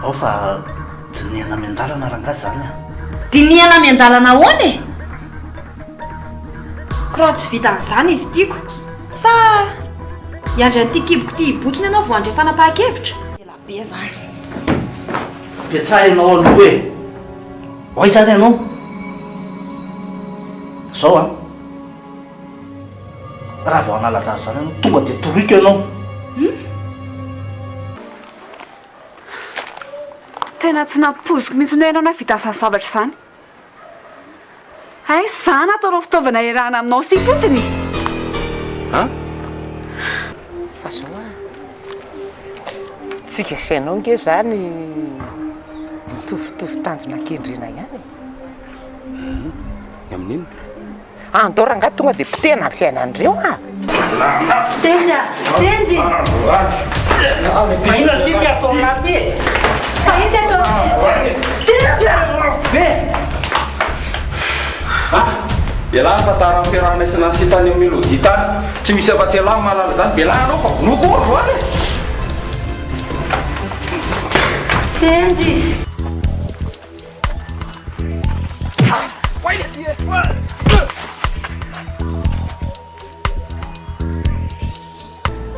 Ao fa dinihana miandalana rangahy zany a! Dinihana miandalana ahoana e? Ko raha tsy vitan'izany izy tiako. Sa hiandry an'ity kiboko ity hibotsina ianao vao handray fanapahan-kevitra? Ela be izany. Apetraha ianao aloha e! Ho aiza ary ianao? Zao an! Raha vao hanala zaza izany ianao, tonga dia toroiko ianao. Hum? Tena tsy nampoiziko mihitsy hoe ianao nahavita an'izany zavatra izany. Hay izaho nataonao fitaovana iarahana aminao sy fotsiny e! An? Fa zao an, tsika sy ianao nge zany mitovitovy tanjona kendrena ihany e. Ny amin'inona? Andao rangahy tonga dia potehina ny fiainan'ireo a! Tendry a! Tendry! Fa inona ity ty atao aminà ty e? Fa inona ty atao? Tendry a! Be! Ah! Ialahy ny tantaran'ny fiarahanay sy Nancy tany amin'ny Melody tany. Tsy misy afa-tsy ialahy mahalala izany. Be lahy anao fa vonoiko androany e! Tendry!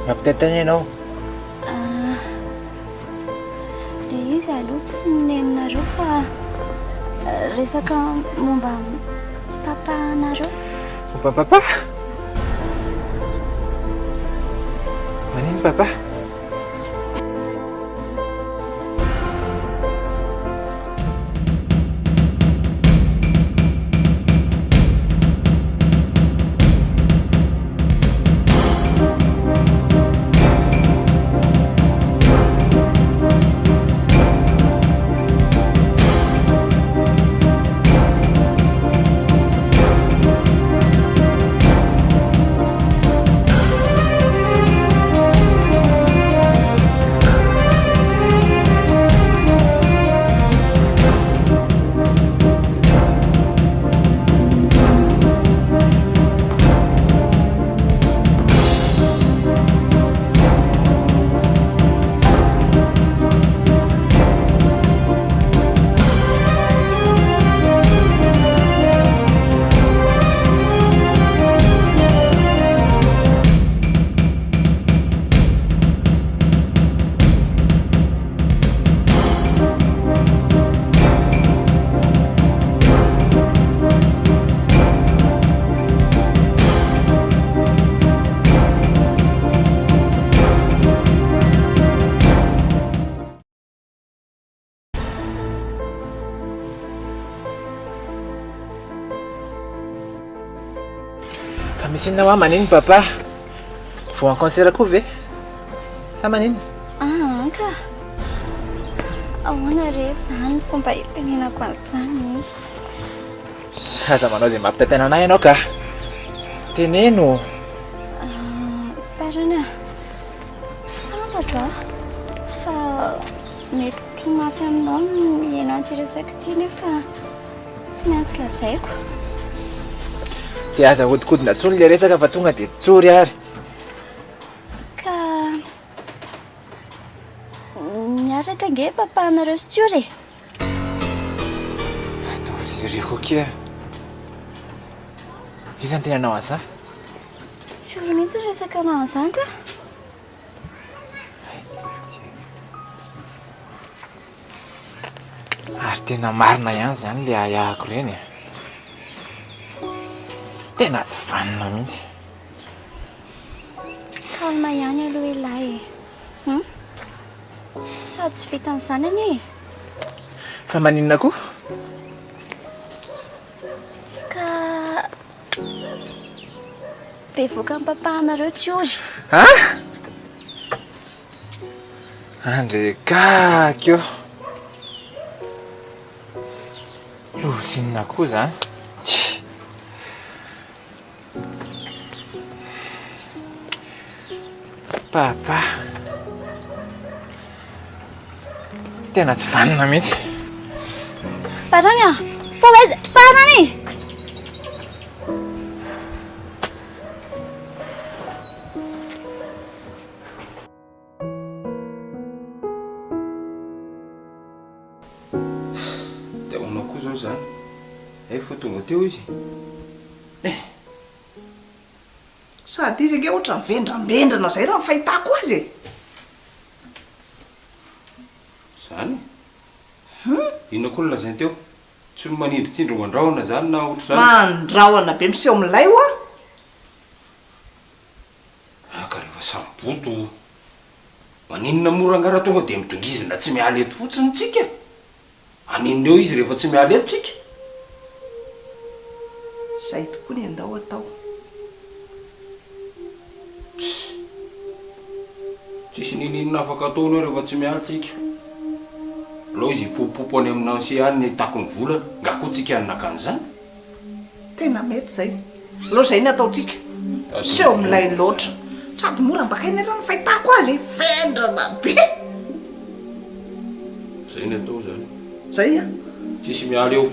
Mampitaintaina ianao. Ah, le izy aloha tsy neninareo fa resaka momba papa anareo. Momba papa? Manino papa? Fa misy inona hoa manino papa? Voan'ny cancer koa ve? Sa manino? Ah ka! Ahoana re izany fomba hitenenako an'izany e? Aza manao izay mampitaintaina anay ianao ka! Teneno! Parana, fantatro a, fa mety ho mafy aminao ny mihaino an'ity resaka ity nefa tsy maintsy lazaiko. Dia aza ahodikodina intsony ilay resaka fa tonga dia tsory ary. Ka miaraka ange papa anareo sy Tsiory e. Ataovy sérieux koa kia. Iza no tena nanao an'izany? Tsiory mihitsy ny resaka anao an'izany ka. Ary tena marina ihany izany ilay ahiahiko ireny e. Tena tsy vanona mihitsy. Calme ihany aloha ialahy e. Hum? Sady tsy vitan'izany anie e. Fa maninona koa? Ka bevoka ny papa anareo Tsiory. Hein? Andre gaga eo. Loza inona koa izany? Papa. Tena tsy vanona mihitsy. Parany ah! Fa ho aiza? Parany! izany. Hay fa tonga teo izy. Eh! Sady izy ange ohatran'ny vendrambendrana izay raha ny fahitako azy e! Izany e? Hum! Inona koa no lazainy teo? Tsy manindritsindry mandrahona izany na ohatr'izany? Mandrahona be miseho milay hoa! Ah ka rehefa samy boto, maninona moa rangahy raha tonga dia midongizina tsy miala eto fotsiny tsika? Haninona eo izy rehefa tsy miala eto tsika? Zay tokoa ny andao atao. Tss. Tsisy ninoninona afaka ataony eo rehefa tsy miala tsika. Alao izy hipopopopo any amin'i Nancy any ny hitaky ny volany, nga koa tsika no naka an'izany? Tena mety zay. Aleo zay ny ataontsika. Seho milay loatra. Sady mora bakaina ery ny fahitako azy e. Vendrana be. Zay ny atao zany. Zay an. Tsisy miala eo.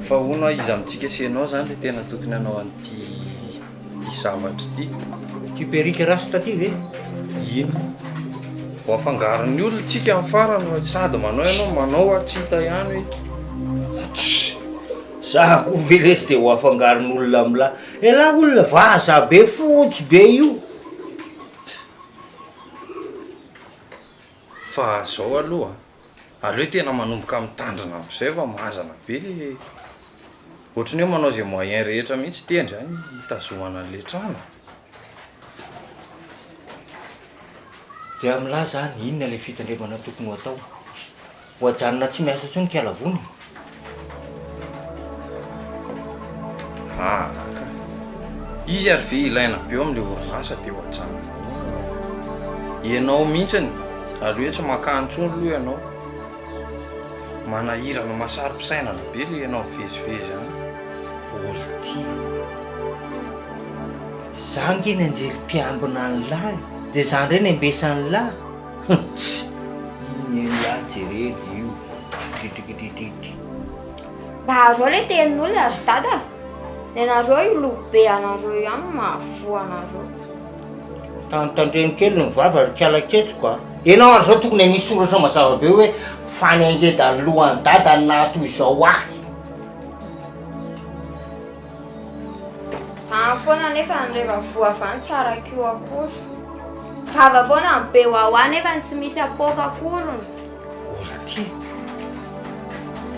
Fa hono hoa iza amintsika sy ianao zany le tena tokony hanao an'ity ity zavatra ity? Ity perruque rasta ity ve? Iny. Ho afangaron'ny olona tsika amin'ny farany fa sady manao ianao manao aho tsy hita ihany hoe. Tss! Za koa ve lesy de ho afangaron'olona amla? Elah olona vaza be fotsy be io. Fa zao aloha a, aleo tena manomboka mitandrina amizay fa mazana be le, ohatran'ny hoe manao ze moyen rehetra mihitsy tendry any hitazomana an'le trano. Dia amin'lah zany inona le fitandremana tokony ho atao? Ho ajanona tsy miasa intsony kiala vony? Ah ka. Izy ary ve ilaina be eo amin'ilay orinasa dia ho ajanona ahoana? Ianao mihitsiny, aleo hoe tsy makany intsony aloha ianao. Manahirana mahasaro-pisainana be ilay ianao mivezivezy any. Olty. Za ange ny anjely mpiambina an'lah e, dia za ndray ny ambesan'lah. Tss! Iny elah jereny io Kitrikitrikitriky. Mba arao le tenin'olona ry dada a! Nenareo io loha be anareo io ihany no mahavoa anareo. Tandremo kely ny vava ry kiala ketroka a! Enao ary zao tokony hanisy soratra mazava be hoe fa ny angedan'ny lohan'i dada no naha toy izao ahy. Zany foana nefa ny reva voa avy any tsy araka io akory. Vava foana ny be wawa nefa ny tsy misy apoaka akoriny. Olty.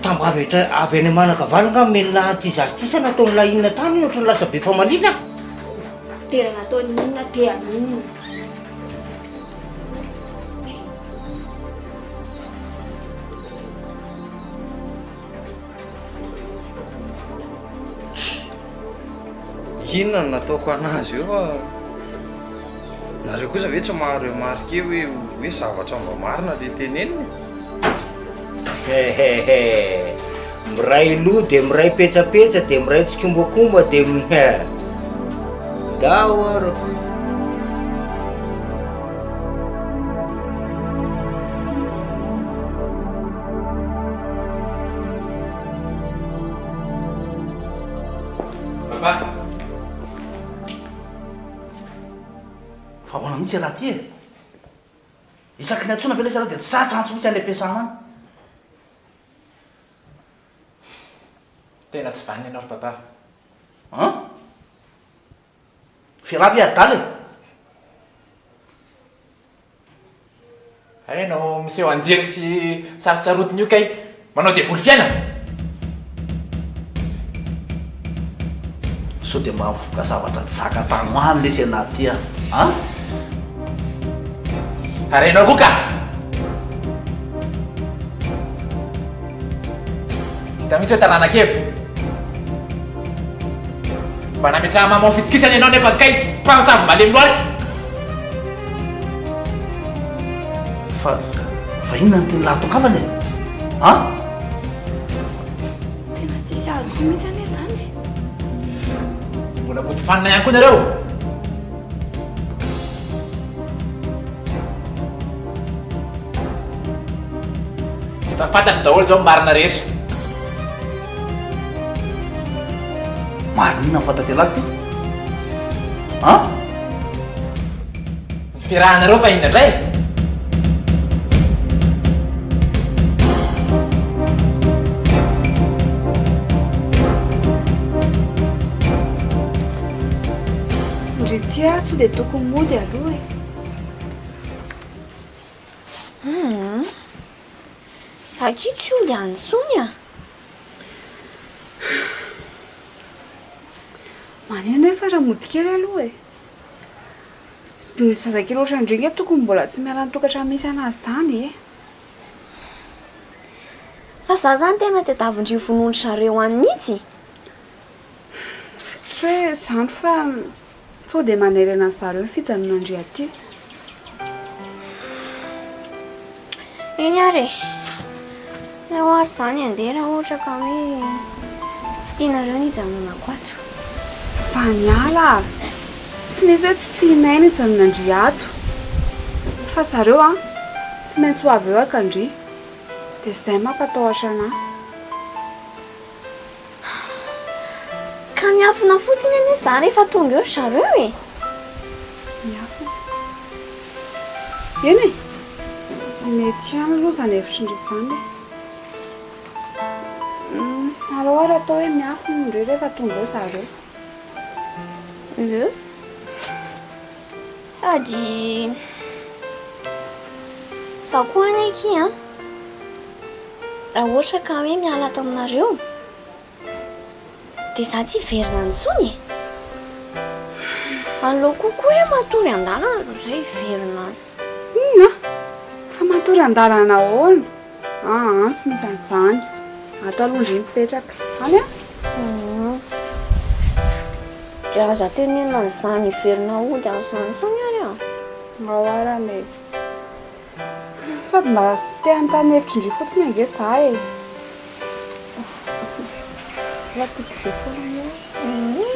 Tambavy atra avy any Manakavalo nga omen'lah an'ity zaza ity sa nataon'lah inona tany io ohatran'ny lasa be famaliana. Tena nataony inona te haninona. Tsia! Inona no nataoko anazy eo fa nareo kosa ve tsy maha remarquer hoe hoe zavatra mba marina le teneniny? Hehehe! Miray loha dia miray petsapetsa dia miray tsikombakomba dia Ndao araka. Papa. Fa ahoana mihitsy ialahy ity e? Isaky ny antsoina ve ilay izy dia tsy tratra antso mihitsy any am-piasana any? Tena tsy vanona ianao ry papa. An? F'ialahy ve adala e? Hay ianao miseho anjely sy sarotsarotiny io kay manao devoly fiainana. Sao dia mba mifoka zavatra tsy zaka tany ho any lesy ianah ty a! An? Ary ianao koa ka! Hita mihitsy hoe taranak'Eva. Mba nametraha maman fitokisana ianao nefa kay mpamosavy malemy loatra. Fa fa inona no tian'i lahy tongavana e? An? Tena tsisy azoko mihitsy anie izany e. Mbola mody fanina ihany koa nareo. Efa fantatro daholo izao ny marina rehetra. Marina inona ny fantatr'ialahy ty? An? Ny fiarahanareo fa inona indray? Ndry ity ary sao dia tokony mody aloha e. Hum. Za akia tsy hody any intsony a. Maninona nefa raha mody kely aloha e. Ny zazakely ohatran-dry nge tokony mbola tsy miala ny tokantrano misy anazy izany e. Fa za zany tena tadiavin-dry vonoin-dry zareo any mihitsy. Tsy hoe izany fa sao dia manery anazy zareo ny fijanonan-dry aty. Eny ary e. Aleo ary izany handeha raha ohatra ka hoe tsy tianareo ny hijanonako ato. Fa niala a! Tsy misy hoe tsy tianay ny hijanonan-dry ato. Fa zareo an, tsy maintsy ho avy eo haka an-dry. Dia izay mampatahotra anà. Ka miafina fotsiny anie za rehefa tonga eo ry zareo e! Miafina? Eny e! Mety ihany aloha izany hevitry ndry izany e! Aleo ary atao hoe miafina ndry rehefa tonga eo zareo. Ie. Sady za koa anie akia an! Raha ohatra ka hoe miala ato aminareo dia za tsy hiverina intsony e! Aleo kokoa hoe matory an-dalana toy izay hiverina any. Inona? Fa matory an-dalana ahoana? Aa tsy misy an'izany. Ato aloha ndry mipetraka. Any an? Dia aza tenenina an'izany hiverina hody an'izany intsony ary an! Ao arany e! Sady mba te hanontany hevitry ndry fotsiny ange za e. Mbola tiako be foana moa.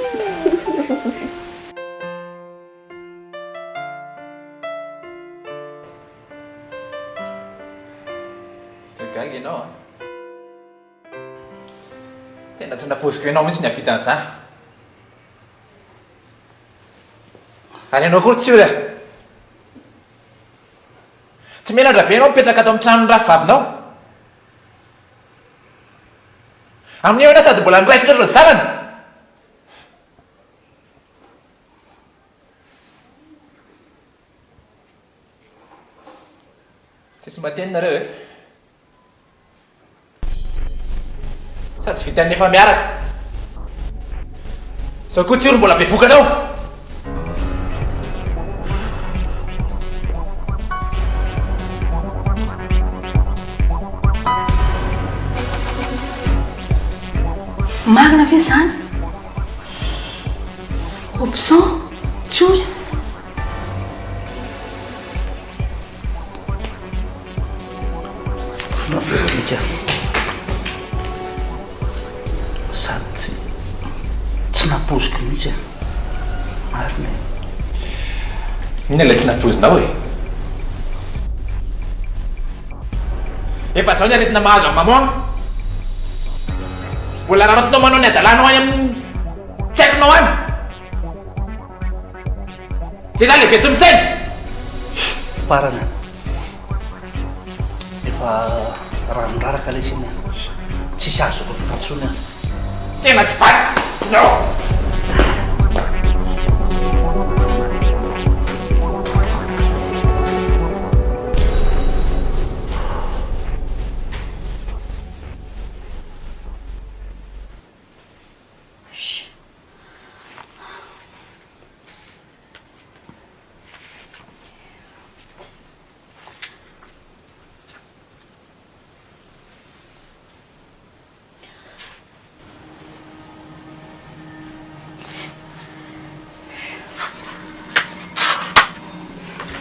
Tsy gaga ianao an. Tena tsy nampoiziko ianao mihitsy ny hahavita an'izany. Ary ianao koa ry Tsiory a! Tsy menatra ve ianao mipetraka ato amin'ny tranon'ny rafivavinao? Amin'io ianao sady mbola noraisiny ohatran'ny zanany. Tsisy mateny nareo e. Sa tsy vitan'ny efa miaraka? Zao koa Tsiry mbola bevoka anao? Marina ve izany? Robson, Tsiory. Volamena Sady tsy tsy nampoiziko mihitsy e. Marina e. Inona ilay tsy nampoizinao e? Efa izao ny aretina mahazo an'i maman. Mbola araraotinao manao ny hadalanao any amin'ny tsy haikonao any. Lehilahy lehibe tsy misaina! Farany an! Efa rano raraka lesy iny an! Tsisy azo arovana intsony an! Tena tsy vanona!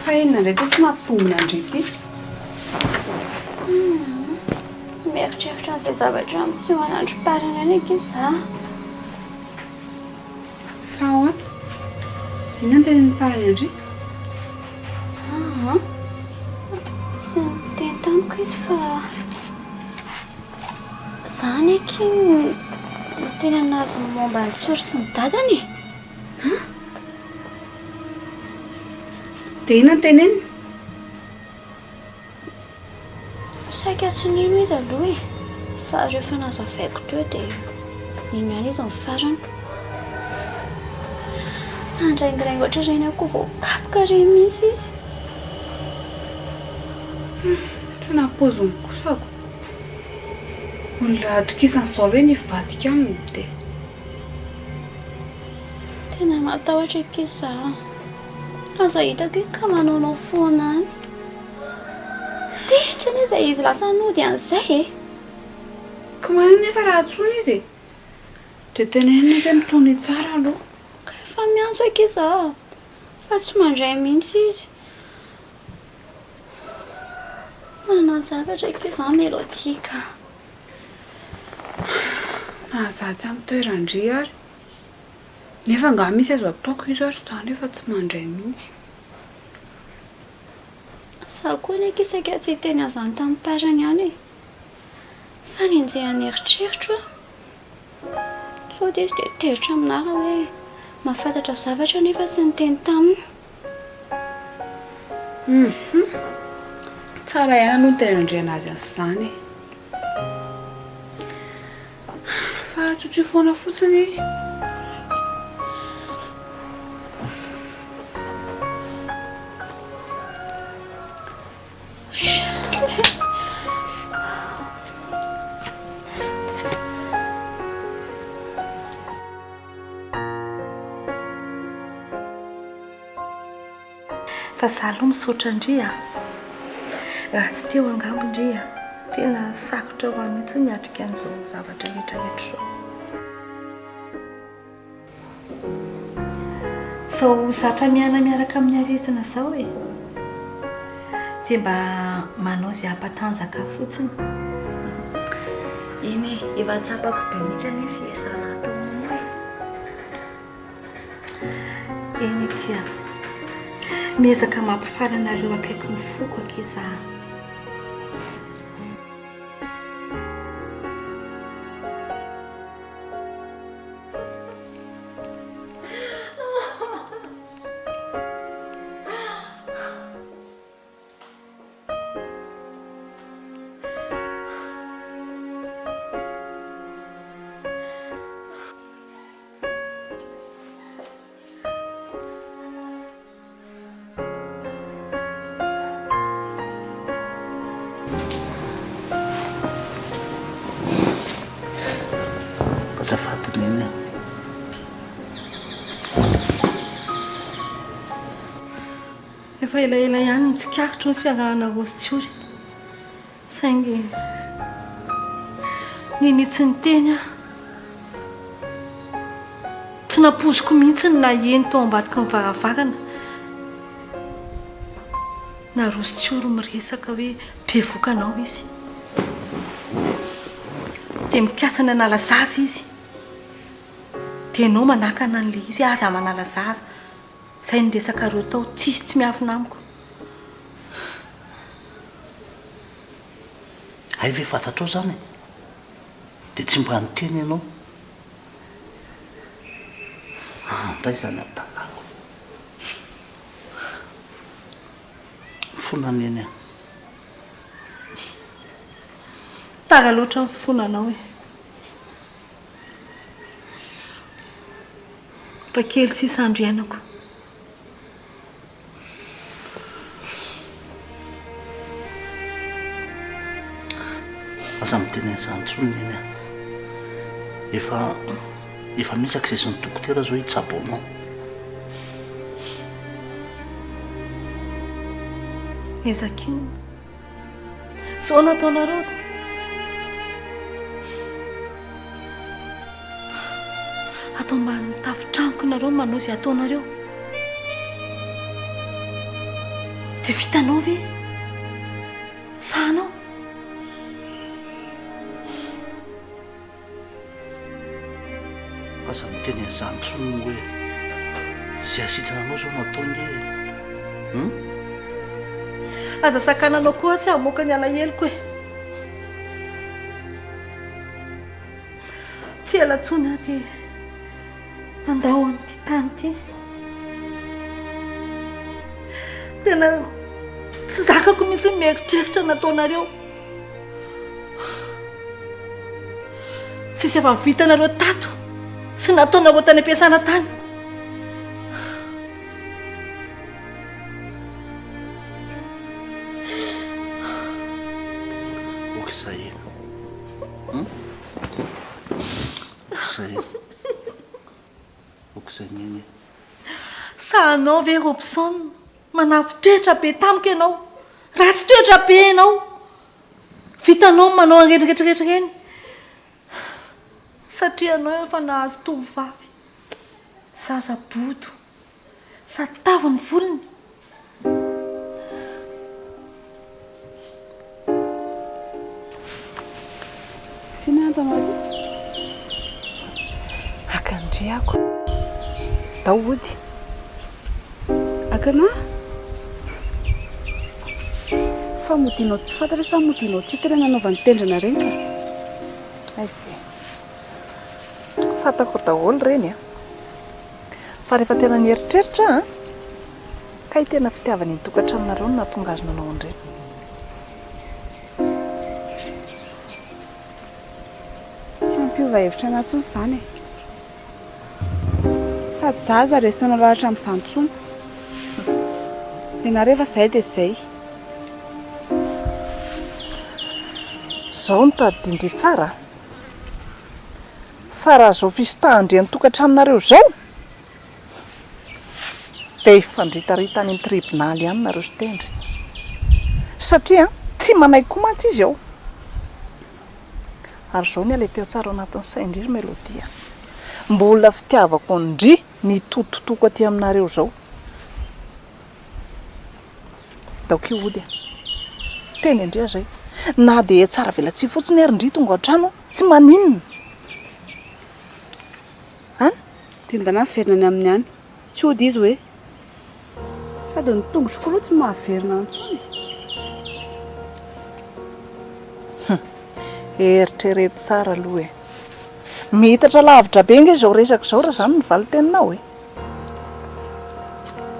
Fa inona indray ity tsy mampitombina an-dry ity? Mieritreritra an'izay zavatra niseho an'androm-parany any ange za. Fa ahoana? Inona no tenenin'i Parany an-dry? Aa, tsy niteny tamiko izy fa za anie akia no niteny an'azy ny momba an'i Tsiory sy ny dadany e! An? Dia inona no teneniny? Saika tsy nino izy aloha e, fa rehefa nazavaiko teo dia nino ihany izy ny farany. Nandraingiraingy ohatr'ireny akoho voakapoka ireny mihitsy izy. Tsy nampoiziny kosa ko. Olona atokisana izao ve ny hivadika aminy dia. Tena matahotra akia za. Aza hitako hoe ka manaonao foana any. Tezitra anie izay izy lasa nody an'izay e. Ka maninona nefa raha antsoina izy e? Dia tenenina izy hoe mitonia tsara aloha. Ka efa miantso akia za fa tsy mandray mihitsy izy. Manao zavatra akia za Melody ka. Na za tsy amin'ny toeran-dry ary. Nefa angaha misy azo ataoko izy ary za nefa tsy mandray mihitsy. Za koa anie akia saika tsy hiteny an'izany tamim-parany ihany e. Fa nenjehan'ny eritreritro aho. Sao dia izy dia tezitra aminà raha hoe mahafantatra zavatra nefa tsy niteny taminy. Hum. Tsara ihany aloha ny teny andriana azy an'izany e. Fa tsotsoy foana fotsiny izy. Fa za aloha misaotra ndry a! Raha tsy teo angamba ndry a, tena sarotra ho ahy mihitsy ny hiatrika an'izao zavatra rehetra rehetra izao. Izao zatra miaina miaraka amin'ny aretina izao e! Dia mba manao izay hampatanjaka ahy fotsiny. Eny e, efa tsapako be mihitsy anie ny fiezahana ataonao e! Eny akia. Miezaka mampifaly anareo akaiky ny foko akia za. Azafady Neny a. Efa elaela ihany no tsikaritro ny fiarahana Rose Tsiory. Saingy ninia tsy niteny aho. Tsy nampoiziko mihitsy ny naheno tao ambadiky ny varavarana Naroso Tsiory miresaka hoe bevoka anao izy. Dia mikasa ny hanala zaza izy. Dia ianao manakana an'ilay izy hoe aza manala zaza. Izay ny resakareo tao, tsisy tsy miafina amiko. Hay ve fantatrao izany e? Dia tsy mba niteny ianao? Ah, ndray izany hadalako. Mifona Neny a. Tara loatra ny fifonanao e. Mba kely sisa andro iainako. Aza miteny an'izany intsony Neny a. Efa efa miezaka izay sy ny dokotera izao hitsabo anao. Ezaka inona? Zao nataonareo? Ato ambanin'ny tafon-tranoko nareo manao izay ataonareo. Dia vitanao ve? Sahanao? Aza miteny an'izany intsony moa hoe izay hasitrana anao izao no atao nge e. Hum? Aza sakananao koa tsy hamoaka ny alaheloko e. Tsy ela intsony aho dia handao an'ity tany ity. Tena tsy zakako mihitsy ny mieritreritra nataonareo. Tsisy efa vitanareo tato sy nataonareo tany am-piasana tany. Sahanao ve Robson? Manafy toetra be tamiko ianao. Ratsy toetra be ianao. Vitanao ny manao an'ireny rehetra rehetra ireny. Satria ianao efa nahazo tovovavy. Zaza bodo. Sady tavy ny volony. F'inona Tante Marie? Haka an-dry ako. Ndao hody. Haka anà? Fa modianao tsy fantatra sa modianao tsy hita ilay nanaovan'ny tendrona ireny ka? Hay ve. Fantako daholo ireny a. Fa rehefa tena nieritreritra aho an, kay tena fitiavana iny tokantranonareo no nahatonga azy nanao an'ireny. Tsy mampiova hevitra anah intsony izany e. Sady za aza resinao lahatra amin'izany intsony. Nenah rehefa izay dia izay. Izao no tadidin-dry tsara a! Fa raha izao fisintahan-dry ny tokantranonareo izao dia hifandritarita any amin'ny tribonaly ihany nareo sy Tendry. Satria tsy manaiky koa mantsy izy ao. Ary izao ny aleteo tsara ao anatin'ny sain-dry ry Melody a. Mbola fitiavako an-dry ny hitototoko aty aminareo izao. Ndao ki hody a. Teny an-dry aho izay. Na dia tsara velatsihy fotsiny ary ndry tonga ao an-trano, tsy maninona. An? Dia ndana miverina any aminy any. Tsy hody izy hoe. Sady ny tongotro koa aloha tsy mahaverina any intsony e. Hum. Eritrereto tsara aloha e. Miitatra lavitra be ange izao resaka izao raha izany no valin-teninao e.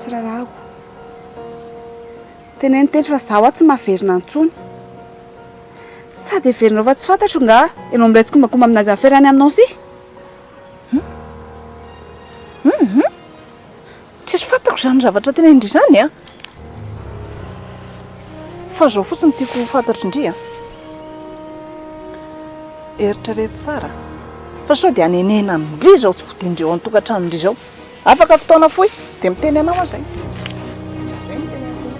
Tsy rarahako. Teneno tendry fa za hoa tsy mahaverina intsony. Sady heverinao fa tsy fantatro nga ianao miray tsikombakomba aminazy affaire any aminao sy? Hum hum. Tsisy fantako izany zavatra tenenin-dry izany an! Fa izao fotsiny no tiako ho fantatry ndry an! Eritrereto tsara fa sao dia hanenenam-dry izao tsy fodian-dry ao an-tokantranon-dry izao. Afaka fotoana fohy dia miteny anao aho izay. Izay no teneniko anao.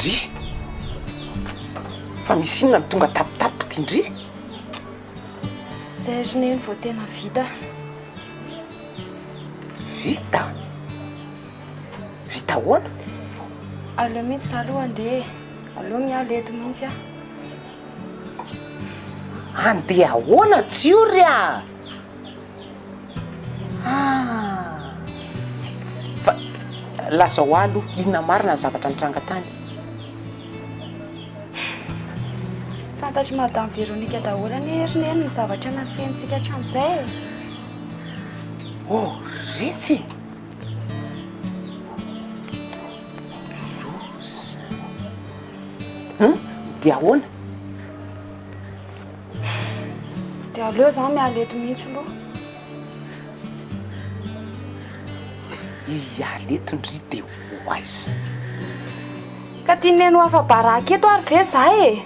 Ndry! Fa misy inona no tonga tampotampoka ity ndry? Zay ry neny vao tena vita. Vita? Vita ahoana? Aleo mihitsy za aloha andeha e. Aleo miala eto mihitsy aho. Andeha ahoana Tsiory a? Ah! Fa lazao ahy aloha, inona marina ny zavatra nitranga tany? Fantatr'i Madame Véronique daholo anie ry Neny ny zavatra nafenintsika hatramin'izay e! Oh retsy e! Loza! Hum? Dia ahoana? Dia aleo za miala eto mihitsy aloha. Hiala eto ndry dia ho aiza? Ka tian'i Neny ho afa-baraka eto ary ve za e?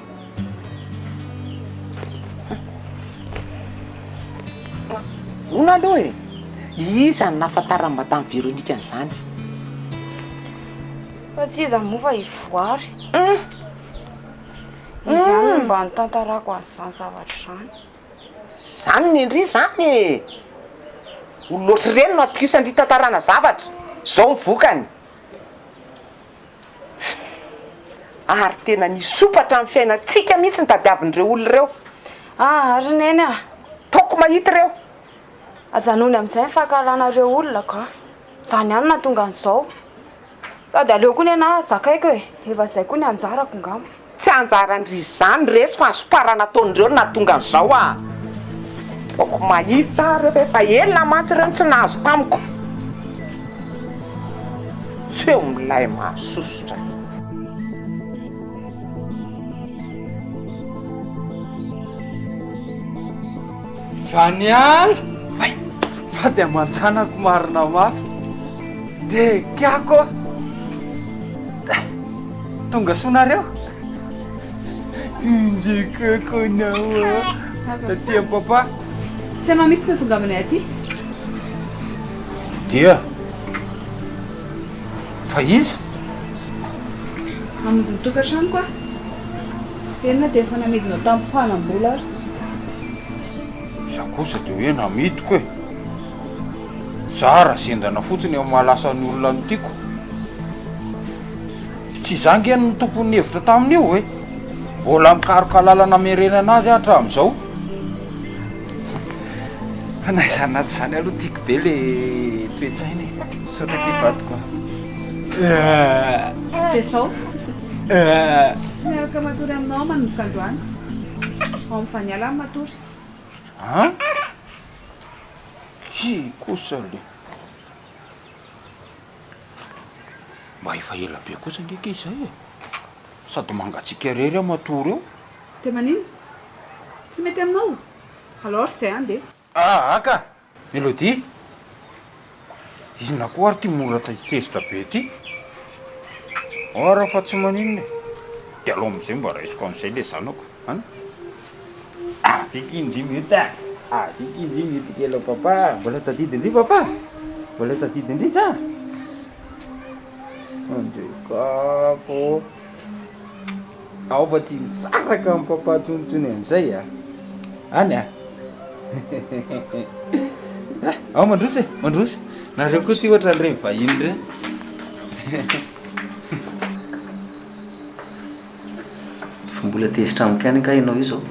Hono aloha e! Iza no nahafantaran'i Madame Véronique an'izany? Fa tsy iza moa fa i Voary. Izy ihany no mba nitantarako an'izany zavatra izany. Zany ny ndry zany e! Olona ohatr'ireny no atokisan-dry hitantarana zavatra. Zao ny vokany. Ary tena nisompatra ny fiainantsika mihitsy ny tadiavin'ireo olona ireo. Ah ry Neny ah! Taoko mahita ireo. Ajanony amin'izay ny fankahalana ireo olona ka. Izany ihany no nahatonga an'izao. Sady aleo koa nenaha zakaiko e! Efa izay koa ny anjarako ngamba. Tsy anjaran-dry izany resy fa hasoparana ataon'ireo no nahatonga an'izao ah! Ataoko mahita aho reo fa efa ela mantsy ireo no tsy nahazo tamiko. Feo milay mahasosotra. Vaniala! Hay! Vady aman-janako marina mafy. Dia kiako a! Tonga soa nareo? Indry kokonao a! Taty am papa. Tsy ianao mihitsy no tonga aminay aty. Dia fa iza? Mamonjy ny tokantranoko aho. Eny na dia efa namidinao tamin'ny mpanam-bola ary. Izaho kosa dia hoe namidiko e! Zara zendana fotsiny amin'ny maha lasa ny olona no tiako. Tsy izaho ange no tompon'ny hevitra tamin'io e! Mbola mikaroka lalana hamerenana azy aho hatramin'izao. Fa na izany na tsy izany aloha tiako be le toe-tsaina e. Misaotra akia vadiko a. Dia izao. Tsy miaraka matory aminao aho manomboka androany. Ao amin'ny vaniala aho matory. An? Ki kosa le. Mba efa ela be kosa nge ki izay e. Sady mangatsiaka irery aho matory eo. Dia maninona? Tsy mety aminao? Alors izay andeha. Aa ka! Melody! Inona koa ary ity mora tezitra be ity? Ao raha fa tsy maninona e! Dia aleo amin'izay mba raisiko amin'izay ilay zanako an! Avy njy mioty a! Avy njy mioty kely ao papa! Mbola tadidin-dry papa? Mbola tadidin-dry sa? Andrekako! Ao fa tsy misaraka amin'i papa tsontsony amin'izay a! Any a! Ao mandroso e! Mandroso! Nareo koa ty ohatran'ireny vahiny ireny. Fa mbola tezitra amiko ihany angaha ianao io izao?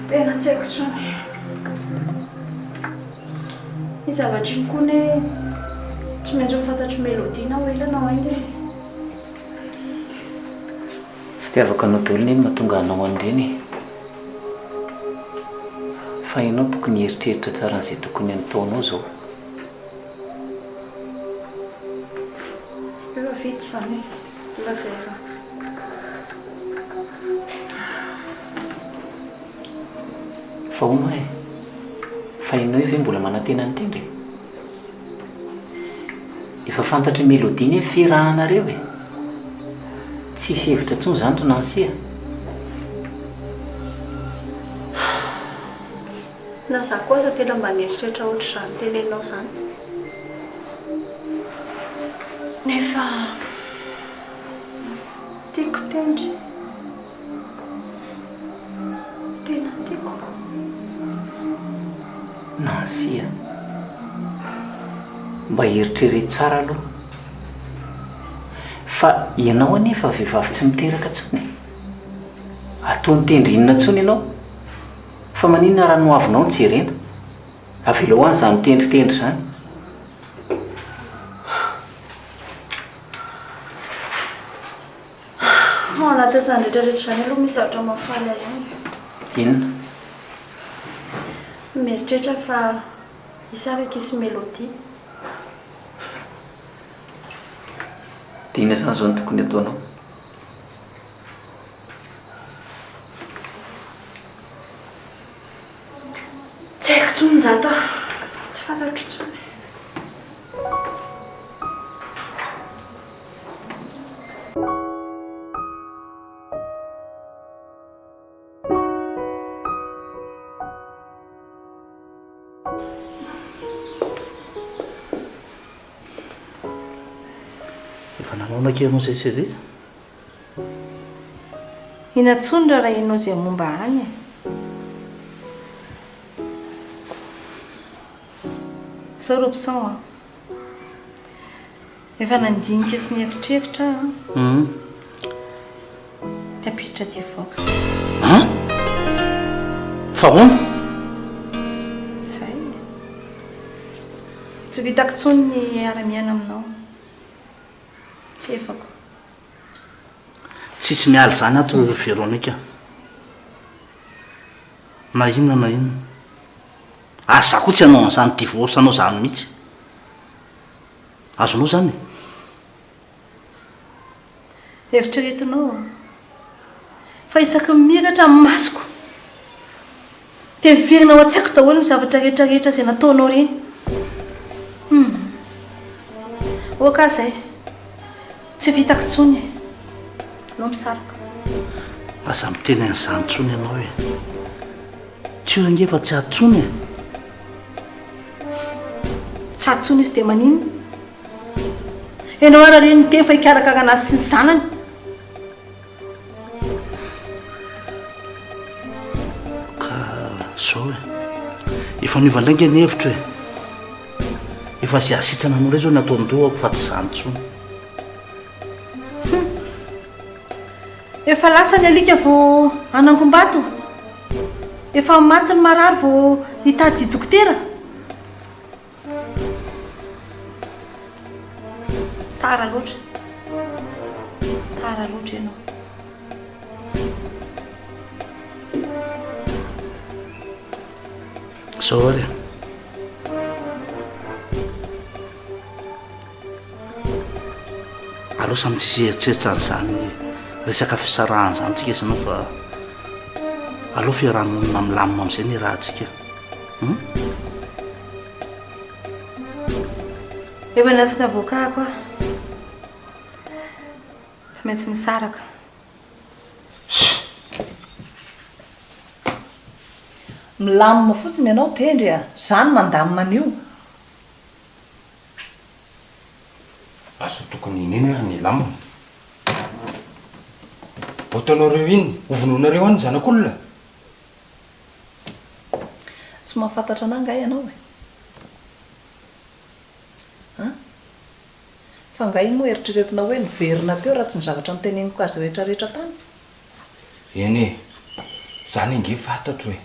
Tena tsy haiko intsony. Iny zavatra iny koa anie tsy maintsy ho fantatr'i Mélodie na ho ela na ho haingana e. Fitiavako anao daholo anie no mahatonga anao an'ireny e. Fa ianao tokony hieritreritra tsara an'izay tokony hataonao izao. Efa vita izany e. Lazaiko izany. Fa hono hoa e, fa ianao io ve mbola manantena an'i Tendry e? Efa fantatr'i Mélodie anie ny fiarahanareo e! Tsisy hevitra intsony izany ry Nancy a! Na za koa aza tena mba nieritreritra ohatr'izany teneninao izany. Nefa tiako Tendry. Tena tiako. Nancy a! Mba eritrereto tsara aloha. Fa ianao anie efa vehivavy tsy miteraka intsony e! Ataony tendry inona intsony ianao? Fa maninona raha ny hoavinao no jerena? Avelao any izany tendritendry izany. Ao anatin'izany rehetra rehetra izany aloha misy zavatra mahafaly ahy ihany. Inona? Mieritreritra fa hisaraka i sy Melody. Dia inona izany izao no tokony hataonao? Tsy haiko intsony Njato a! Tsy fantatro intsony. Efa nanao nakia anao izay chérie? Inona intsony raharahianao izay momba any e? Izao Robson a! Efa nandinika sy nieritreritra aho an! Te hampiditra divorce. An? Fa ahoana? Izay e. Tsy vitako intsony ny hiara-miaina aminao. Tsy efako. Tsisy miala izany ato ry Véronique a. Na inona na inona. Ary za koa tsy hanao an'izany divorce anao izany mihitsy. Azonao izany e? Eritreretinao an! Fa isaky ny miratra ny masoko dia miverina ao an-tsaiko daholo ny zavatra rehetra rehetra izay nataonao ireny. Hum. Ok izay. Tsy vitako intsony e. Aleo misaraka. Aza miteny an'izany intsony ianao e. Tsy io ange fa tsy ato intsony e. Tsy ato intsony izy dia maninona? Ianao ary re niteny fa hikarakara anazy sy ny zanany. Ka zao e. Efa niova indray ange ny hevitro e. Efa izay hasitrana anao indray izao ny ato an-dohako fa tsy izany intsony. Hum. Efa lasa ny alika vao hanangom-bato. Efa maty ny marary vao hitady dokotera. Tara loatra. Tara loatra ianao. Zao ary e. Aleo samy tsisy hieritreritra an'izany resaka fisarahana izany tsika sy ianao fa aleo fiaraha-monina milamina amin'izay ny iarahantsika. Hum? Efa niantso ny avocat-ko aho. Tsy maintsy misaraka. Milamina fotsiny ianao Tendry a! Za no mandamina an'io. Aza tokony ineny ary ny hilamina. Ho ataonareo inona? Ho vonoinareo any ny zanak'olona? Tsy mahafantatra anah angaha ianao e? An? Fa angaha iny moa eritreretina hoe niverina teo raha tsy ny zavatra noteneniko azy rehetra rehetra tany? Eny e! Zany ange fantatro e!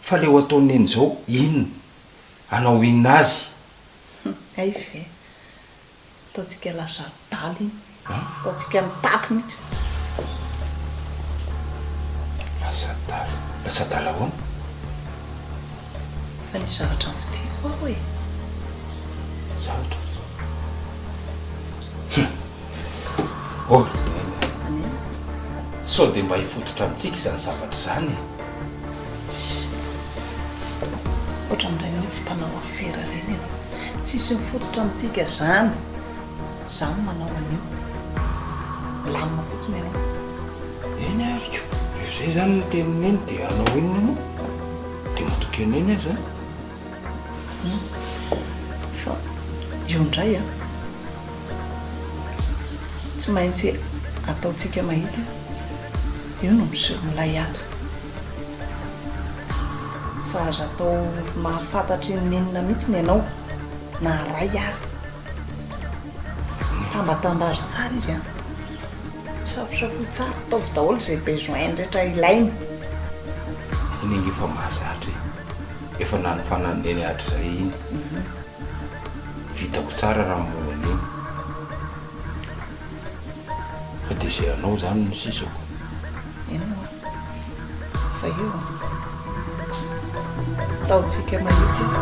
Fa le ho ataon'i neny zao inona? Hanao inona azy? Hum, hay ve? Ataontsika lasa adala iny. Ataontsika mitapy mihitsy. Lasa adala. Lasa adala ahoana? Fa nisy zavatra novidiako aho e. Zavatra? Hum. Oh ry Neny a. Sao dia mba hifototra amintsika izany zavatra izany e? Ohatran'ireny hoe tsy mpanao afera ireny ianao. Tsisy mifototra amintsika izany. Izaho no manao an'io. Milamina fotsiny ianao. Eny ary ko! Rehefa izay izany ny tenin'i Neny dia hanao inona moa? Dia matoky an'i Neny aho izany. Hum. Fa io indray an! Tsy maintsy ataontsika mahita io. Io no miseho milay ato. Fa aza atao mahafantatra inoninona mihitsy ny anao na ray ary. Tambatambaro tsara izy an. Safosafoy tsara, ataovy daholo izay besoin rehetra ilainy. Iny ange efa mahazatra e. Efa nanofanan'i Neny hatrizay iny. Vitako tsara raha ny momba an'iny. Fa dia izay anao izany no sisako. Eny hoa. Fa io an. Ataontsika mahita io.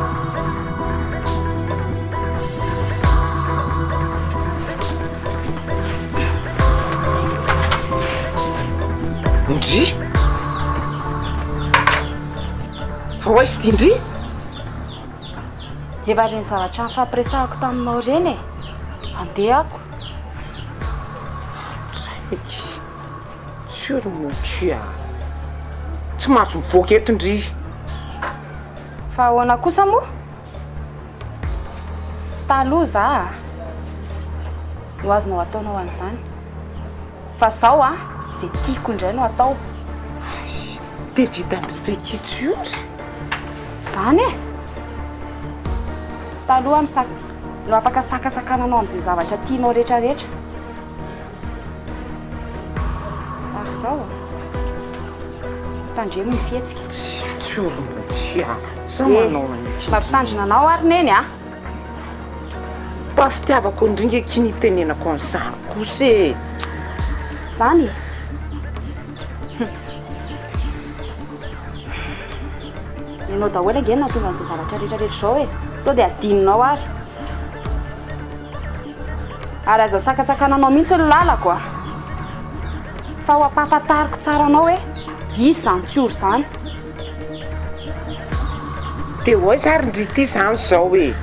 Ndry! Fa ho aiza ity ndry? Efa ireny zavatra nifampiresahako taminao ireny e! Andeha ako. Sur mon cul a! Tsy mahazo mivoaka eto ndry! Fa ahoana kosa moa? Taloha za a! No azonao ataonao an'izany. Fa zao a, ze tiako indray no atao. Hay! Dia vitan-dry Fekitso io ry? Zany e! Taloha no sak- no afaka sakasakananao amin'izay zavatra tianao rehetrarehetra. Ary izao a, tandremo ny fihetsika. Tsy olo-mboty a! Sa manao an'ity? Mampitandrina anao ary Neny a! Mba fitiavako an-dry akia ny itenenako an'izany kosa e! Izany e! Ianao daholo ange no nahatonga an'izao zavatra rehetra rehetra izao e! Sao dia adinonao ary. Ary aza sakatsakananao mihitsy ny lalako a! Fa ho ampahafantariko tsara anao hoe iza izany Tsiory izany. Dia ho aiza ary ndry ity izany izao e?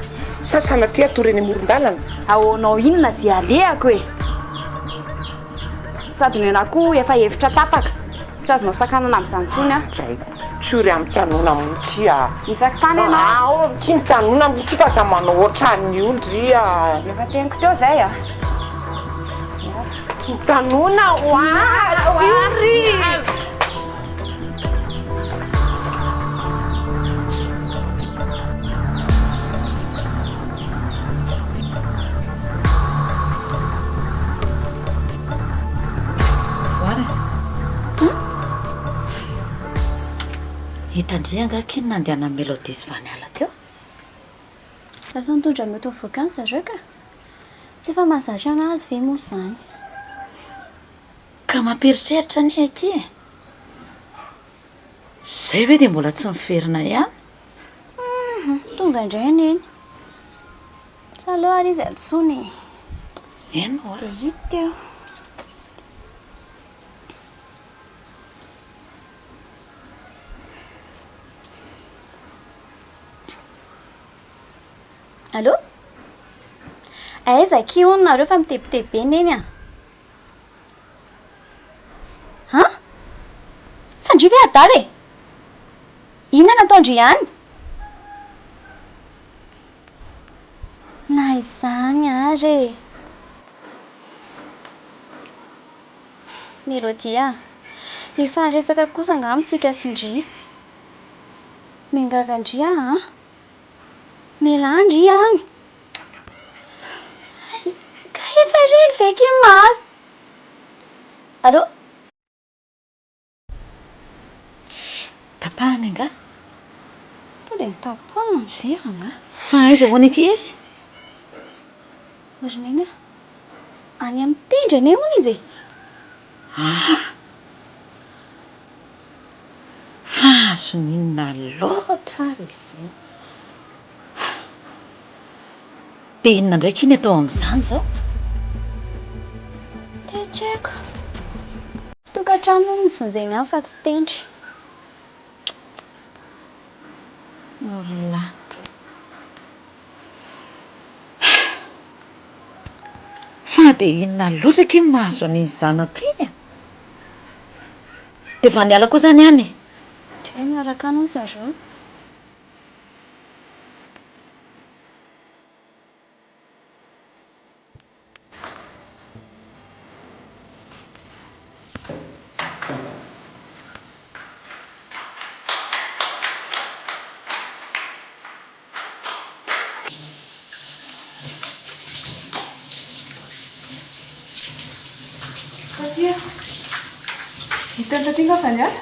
Sa sanatria hatory eny amoron-dalana? Ahoanao inona izay alehako e? Sady ny anah koa efa hevitra tapaka. Tsy azonao sakanana amin'izany intsony aho. Zay. Tsiory a mijanona mihitsy a. Isaky tany ianao. Ao akia mijanona mihitsy fa aza manao ohatran'io ndry a. Efa teniko teo izay a. Mijanona hoa Tsiory. Voara e! Hitan-dry angaha akia ny nandehanan'i Mélodie sy Vaniala teo? Lasa nitondra moto nivoaka any zareo ka! Tsy efa mahazatra anazy ve moa izany? Ka mampieritreritra anie akia e! Izay ve dia mbola tsy miverina ihany? Hum, tonga indray anie iny. Tsy aleo ary izy antsoina e. Eny hoa. Dia hita eo. Allô? Aiza akia hono nareo fa mitebiteby be neny a? An? Fa ndry ve adala e? Inona no ataon-dry any? Na izany ary e! Mélodie a! Efa niresaka kosa angamba tsika sy ndry. Miangavy an-dry aho an! Mialà ndry any! Ka efa reny ve akia ny mahazo? Allô? Tapahany angaha? Tonga dia notapahany ve angaha? Fa aiza hono akia izy? Ry Neny a! Any amin'ny tendry anie hono izy e! Ah! Fa azony inona loatra ary izy iny? Dia inona indray akia ny atao amin'izany izao? Dia tsy haiko. Tokantrano hono no vonjeny any fa tsy tendry. Ry lanitra ô! Fa dia inona loatra akia no mahazo an'iny zanako iny e? Dia efa niala koa izany any e? Dia miaraka any hono zareo. Taty a! Hitan'i Taty nga Vaniala?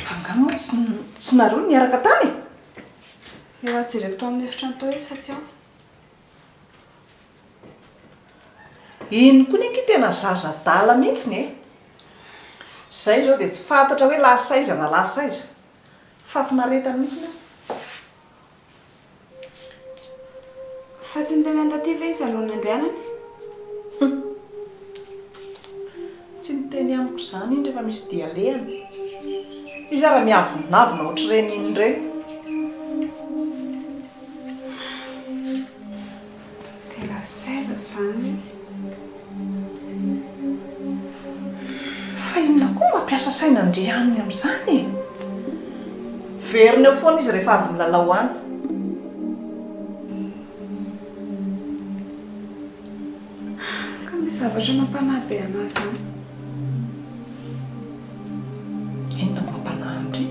Fa angaha moa tsy tsy nareo no niaraka tany e? Efa jereko tao amin'ny efitrano tao izy fa tsy ao. Iny koa ny akia tena zaza adala mihitsiny e! Izay izao dia tsy fantatra hoe lasa aiza na lasa aiza. Fahafinaretany mihitsy ny. Fa tsy niteny an'i Taty ve izy alohan'ny handehanany? Hum. Tsy miteny amiko izany iny rehefa misy dia alehany. Izy ara miavonavona ohatr'ireny iny ireny. Dia lasa aiza izany izy? Fa inona koa no mampiasa saina an-dry aniny amin'izany e? Verina eo foana izy rehefa avy milalao any. Ka misy zavatra mampanahy be an'ahy izany. Inona no mampanahy an-dry?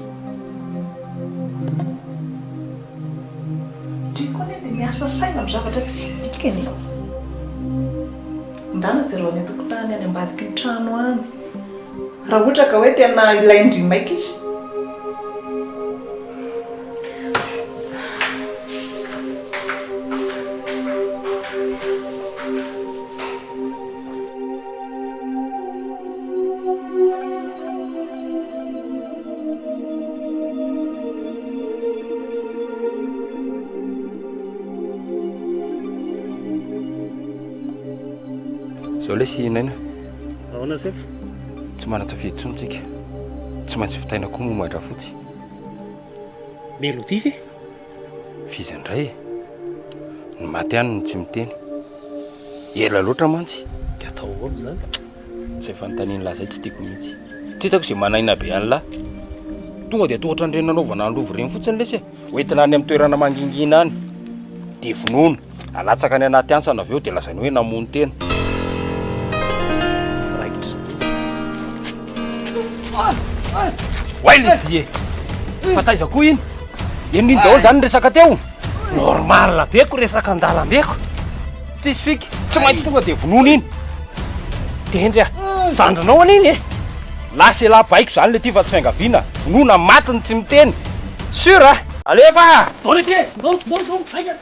Ndry koa anie dia miasa saina amin'ny zavatra tsisy dikany e! Ndana jereo any an-tokotany any ambadiky ny trano any. Raha ohatra ka hoe tena ilain-dry maika izy. Zao lesy Naina. Ahoana sefo? Tsy manan-tsafidy intsony tsika. Tsy maintsy vitaina koa momba an-dRafotsy. Mélodie ve? F'iza indray e? Ny maty ihany no tsy miteny. Ela loatra mantsy. Dia atao ahoana izany? Izay fanontanian'lah izay tsy tiako mihitsy. Tsy hitako izay manaina be an'lah. Tonga dia atao ohatran'ireny nanaovana ny lova ireny fotsiny lesy e. Hoentina any amin'ny toerana mangingina any. Dia vonoina. Alatsaka any anaty hantsana avy eo dia lazaina hoe namono tena. Raikitra. Oay le dia e! Fa taiza koa iny? Eny iny daholo zany ny resaka teo? Normal be ko resaka an-dalambe ko. Tsisy fika, tsy maintsy tonga dia vonoina iny. Tendry a! Zandrinao anie iny e! Lasa elah baiko zany le ty fa tsy fiangaviana, vonoina maty ny tsy miteny. Sûr a! Alefa! Ndao le ty e! Ndao, ndao, ndao, haingana!